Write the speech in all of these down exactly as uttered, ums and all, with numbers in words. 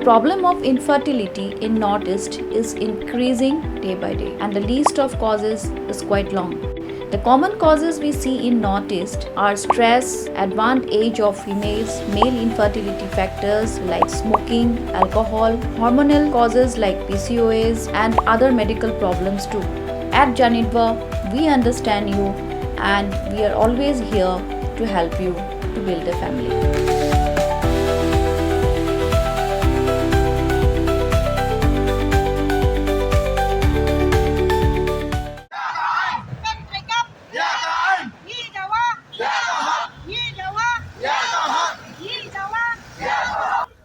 Problem of infertility in Northeast is increasing day by day, and the list of causes is quite long. The common causes we see in Northeast are stress, advanced age of females, male infertility factors like smoking, alcohol, hormonal causes like P C O S, and other medical problems too. At Janitva, we understand you and we are always here to help you to build a family.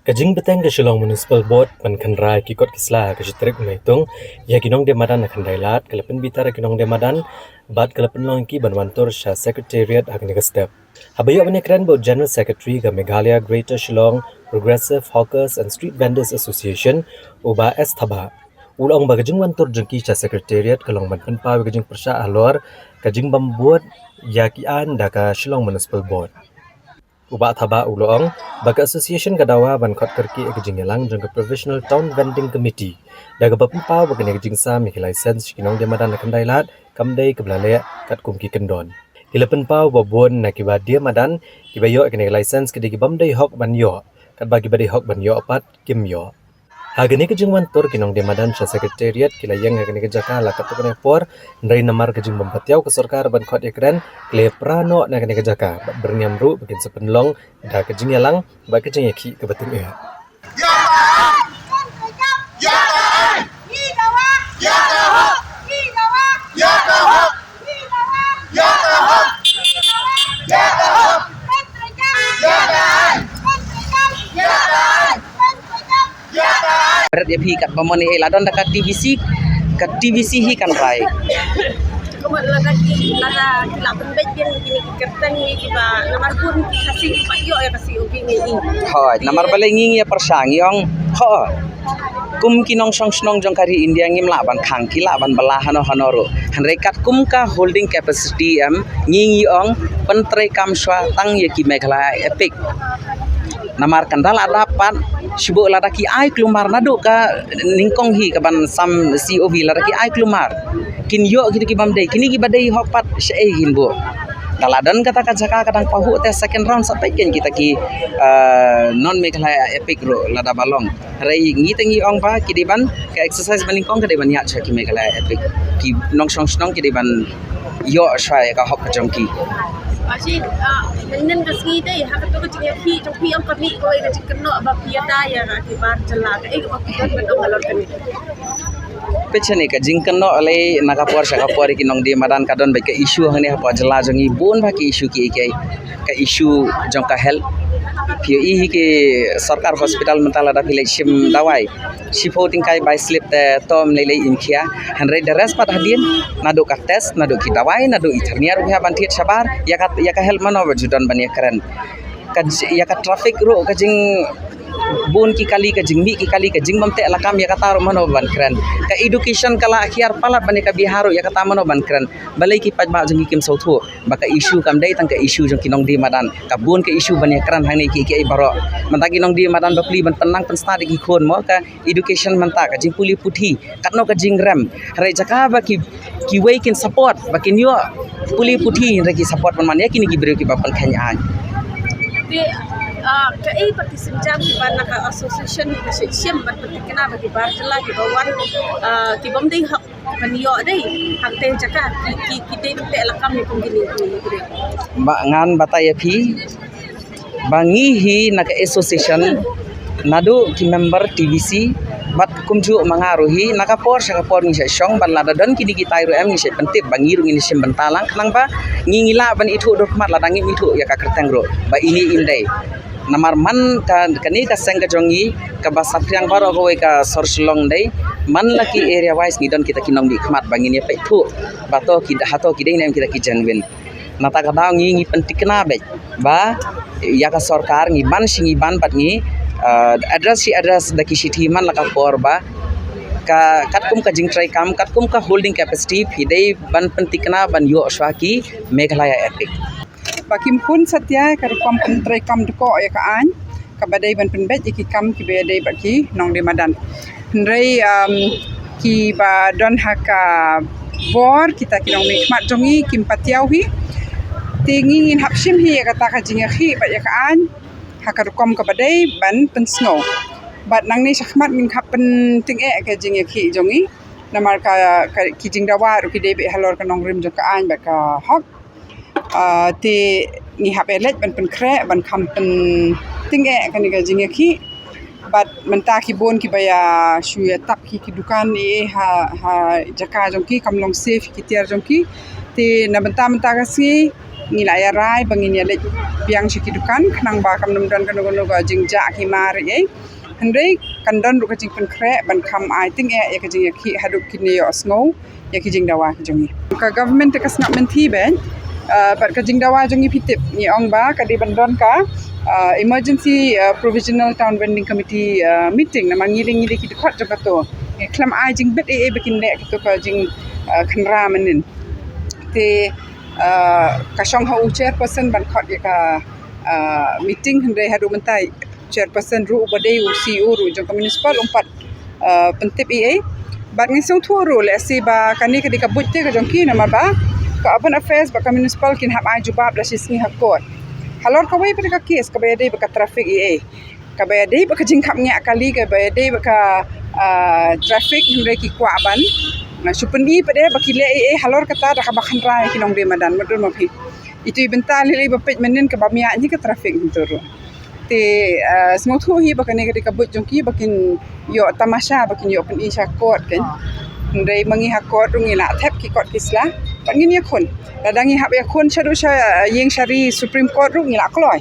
Ka jingbteng ka Shillong Municipal Board ban kynrad ki kot ki sla ha ka shi tarik u Naitung ïa ki nongdie madan na khyndai lad ka la pynbitar ïa ki nongdie madan bad ka la pynlong ïa ki ban wan tur sha Secretariat ha kane ka step. Haba ïoh ban ïakren bad u General Secretary ka Meghalaya Greater Shillong Progressive Hawkers and Street Vendors Association, u Bah S Thabah, u la ong ba ka jingwan tur jong ki sha Secretariat ka long ban pynpaw ïa ka jingpyrshah halor ka jingbym bud ïa ki aiñ da ka Shillong Municipal Board. U Bah Thabah u la ong ba ka association ka dawa ban khot kyrkieh ïa ka jingïalang jong ka Provisional Town Vending Committee da kaba pynpaw ba kane ka jingsam ïa ki license sha ki nongdie madan na khyndai lad kam dei kaba la leh katkum ki kyndon. Ki la pynpaw ba bun na kiba die madan kiba ïoh ïa kane ka license ki dei kibym dei hok ban ïoh, katba kiba dei hok ban ïoh pat kim ïoh. Ha kane ka jingwan tur ki nongdie madan sha Secretariat ki la ïeng ha kane ka jaka la katto katne por, hynrei namar ka jingbym patiaw ka sorkar ban khot ïakren, ki la pra noh na kane ka jaka bad byrngem ruh ba kin sa pynlong da ka jingïalang bad ka jingïakhih kaba tyngeh. Bret ïa phi katba mon ei la don da ka T V C, ka T V C hi kan rai. Kumba lada ki, lada ki la pynbeit biang kine ki kyrteng ne kiba namar bun ki Khasi kiba ïoh ïa ka C O P ne i. Hooid, namar balei ngi ngi ïa pyrshang ngi ong. Hooid. Kum ki nongshong shnong jong ka ri India ngim lah ban khang ki lah ban bylla hano hano ruh. Hynrei katkum ka holding capacity em ngi ngi ong pyntreikam shwa tang ïa ki Meghalaya Epic. Namar kan da la dap pat shibun lada ki ai klumar naduh ka nyngkong hi kaban sam C O V lada ki ai klumar. Kin ïoh kito ki bym dei, kine kiba dei hok pat shaei kin buh. Da la don kata ka jaka ka dang pahuh te second round sa peit kein kita ki, eh, non Meghalaya Epic ruh lada ba long. Hynrei ngi te ngi ong ba ki dei ban ka exercise ba nyngkong ka dei ban ïaid sha ki Meghalaya Epic. Ki nongshong shnong ki dei ban ïoh shwa ïa ka hok ka jong ki. Ashi, ah, mynnin ka sngi dei ha kato ka jingïakhih jong phi ong ka mih kawei ka jingkynnoh ba phi ïada ïa ki bar jylla, kaei kaba phi don ban ong halor kane? Peit shane ka jingkynnoh lei na ka por sha ka por ïa ki nongdie madan ka don beit ka issue hangne hapoh jylla jong ngi bun bha ki issue kiei kiei. Ka issue jong ka health. Phi ïohi hi ki sorkar hospital mynta lada phi leit shim dawai. Shiphew tyngkai bai slip te tom lei lei im khia. Hynrei da rest pat hadien naduh ka test, naduh ki dawai, naduh i thyrnia ruh phi hap ban thied shabar. Ïa ka, ïa ka health mano ba ju don ban ïakren. Ka j-, ïa ka traffic ruh ka jing bun ki kali, ka jingmih ki kali, ka jingbym teh lakam ïa kata ruh mano ban kren. Ka education ka la hiar palat ban ïa ka Bihar ruh ïa kata mano ban kren. Balei ki paidbah jong ngi kim sngewthuh ba ka issue kam dei tang ka issue jong ki nongdie madan. Ka bun ka issue ban ïakren hangne kiei kiei baroh. Mynta ki nongdie madan ba plie ban pynnang pynstad ïa ki khun mo ka education mynta ka jingpule puthi. Katno ka jingrem. Hynrei jaka ba ki, kiwei kin support, ba kin ïoh pule puthi hynrei ki support ban man ïa kine ki briew kiba pynkheiñ aiñ. Te, ah, kaei pat ki sienjam kiba na ka association ka shim ban pynthikna ba ki bar jylla kiba wan, ah, kibym dei hok ban ïoh dei hangtei jaka ki, ki, ki dei ban teh lakam ne kum kine ki briew. Ba ngan batai ïa phi. Ba ngi hi na ka association naduh ki member T V C bad kumjuh ma nga ruh hi na ka por sha ka por ngi shah shong ban lada don kine kitai ruh em ngi shah pyntip ba ngi ruh ngin shim bynta lang khnang ba ngi ngi lah ban ithuh dur khmat lada ngim ithuh ïa ka kyrteng ruh ba ine im dei. Namar man ka kane ka seng ka jong ngi kaba saphriang baroh kawei ka sor Shillong dei man la ki area wise ngi don kita ki nongdie khmat ba ngin ïa peit thuh ba to ki hato ki dei ne em kita ki genuine. Nata ka daw ngi ngi pynthikna beit ba ïa ka sorkar ngi ban shi ngi ban bad ngi, eh, address shi address da ki shithi man la ka por ba ka katkum ka jingtrei kam katkum ka holding capacity phi dei ban pynthikna ban ïoh shwa ki Meghalaya Epic. Ba kim khun satia ka rukom pyntrei kam dkoh ïa ka aiñ. kaba dei ban pynbeit ïa ki kam kiba ïadei bad ki nongdie madan. Hynrei, um, kiba don ha ka bor, kita ki nongmihkhmat jong ngi kim patiaw hi. Te ngi ngin hap shim hi ïa kata ka jingïakhih bad ïa ka aiñ ha ka rukom kaba dei ban pynsngew. Bad nangne shakhmat ngin hap pyntyngeh ka jingïakhih jong ngi. Namar ka, ka, ki jingdawa ruh ki dei beit halor ka nongrim jong ka aiñ bad ka hok. Ah, te ngi hap ïaleit ban pynkhreh, ban kham pyntyngeh kane ka jingïakhih. Bad mynta ki bun kiba ïa shu ïa tap ki, ki dukan ïa ha, ha jaka jong ki, kam long safe ki tiar jong ki. Te na bynta mynta ka sngi ngi la ïa rai ba ngin ïaleit biang sha ki dukan, khnang ba kam nym don kano kano ka jingjah ki mar ïa. Hynrei kan don ruh ka jingpynkhreh ban kham ai tyngeh ïa ka jingïakhih haduh kin ïohsngew ïa ki jingdawa ki jong ngi. Ka government te ka sngap mynthi beit, ah, bad ka jingdawa jong ngi phi tip, ngi ong ba ka dei ban don ka, ah, emergency, ah, provisional town vending committee, ah, meeting, namar ngi dei, ngi dei ki dkhot jong kato. Ngi khlem ai jingbit ei ei ba kin leh kato ka jing, ah, khynra mynnin. Te, ah, ka shong ha u chairperson ban khot ïa ka, ah, meeting, hynrei haduh mynta chairperson ruh uba dei u C E O ruh jong ka municipal um pat, ah, pyntip ei ei. Bad ngi sngewthuh ruh lehse ba kane ka dei ka buit te ka jong ki, namar ba ka urban affairs bad ka municipal kin hap ai jubab la shisngi ha court halor kawei pat ka case kaba ïadei bad ka traffic ei ei, kaba ïadei bad ka jingkhapngiah kali, kaba ïadei bad ka, ah, traffic, hynrei ki kwah ban, ah, shu pyni pat de ba ki leh ei ei halor kata da kaba khynra ïa ki nongdie madan, mutdur ma phi. Itu i bynta lei lei ba peit mynnin kaba miat hi ka traffic hyntur ruh. Te, ah, sngewthuh hi ba kane ka dei ka buit jong ki ba kin ïoh tamasha, ba kin ïoh pyni sha court kan. Hynrei ma ngi ha court ruh ngi la thep ki kot ki sla. Bad ngin ïakhun. Lada ngi hap ïakhun shaduh sha, ah, ïing shari Supreme Court ruh ngi la kloi.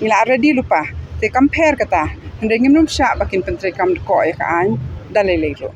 Ngi la ready lypa. Te kam pher kata. Hynrei ngim nym shah ba kin pyntreikam dkoh ïa ka aiñ da lei lei ruh.